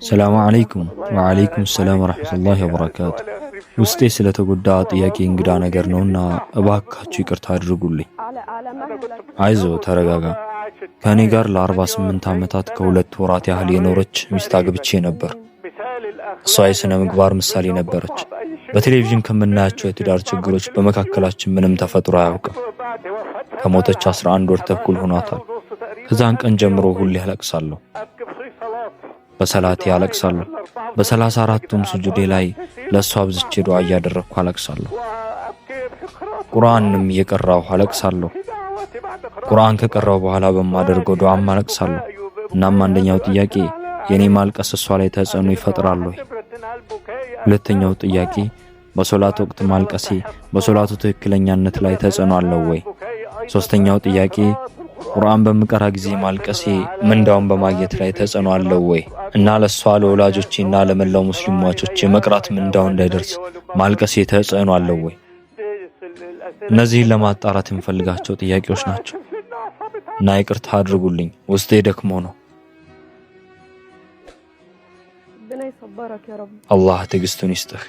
ሰላሙ አለይኩም። ወዓለይኩም ሰላም ወረሕመቱላሂ ወበረካቱ። ውስጤ ስለተጎዳ ጥያቄ እንግዳ ነገር ነውና እባካችሁ ይቅርታ አድርጉልኝ። አይዞ ተረጋጋ። ከእኔ ጋር ለ48 ዓመታት ከ2 ወራት ያህል የኖረች ሚስት አግብቼ ነበር። እሷ የሥነ ምግባር ምሳሌ ነበረች። በቴሌቪዥን ከምናያቸው የትዳር ችግሮች በመካከላችን ምንም ተፈጥሮ አያውቅም። ከሞተች 11 ወር ተኩል ሆኗታል። ከዛን ቀን ጀምሮ ሁሌ አለቅሳለሁ። በሰላቴ አለቅሳለሁ። በ34ቱም ስጁዴ ላይ ለእሷ አብዝቼ ዱዓ እያደረግኩ አለቅሳለሁ። ቁርአንንም እየቀራሁ አለቅሳለሁ። ቁርአን ከቀራሁ በኋላ በማደርገው ዱዓም አለቅሳለሁ። እናም አንደኛው ጥያቄ የኔ ማልቀስ እሷ ላይ ተጽዕኖ ይፈጥራል ወይ? ሁለተኛው ጥያቄ በሶላት ወቅት ማልቀሴ በሶላቱ ትክክለኛነት ላይ ተጽዕኖ አለው ወይ? ሶስተኛው ጥያቄ ቁርአን በምቀራ ጊዜ ማልቀሴ ምንዳውን በማግኘት ላይ ተጽዕኖ አለው ወይ? እና ለሷ ለወላጆቼ እና ለመላው ሙስሊም ሟቾች የመቅራት ምንዳው እንዳይደርስ ማልቀሴ ተጽዕኖ አለው ወይ? እነዚህን ለማጣራት የምፈልጋቸው ጥያቄዎች ናቸው። እና ይቅርታ አድርጉልኝ፣ ውስጤ ደክሞ ነው። አላህ ትዕግስቱን ይስጥህ።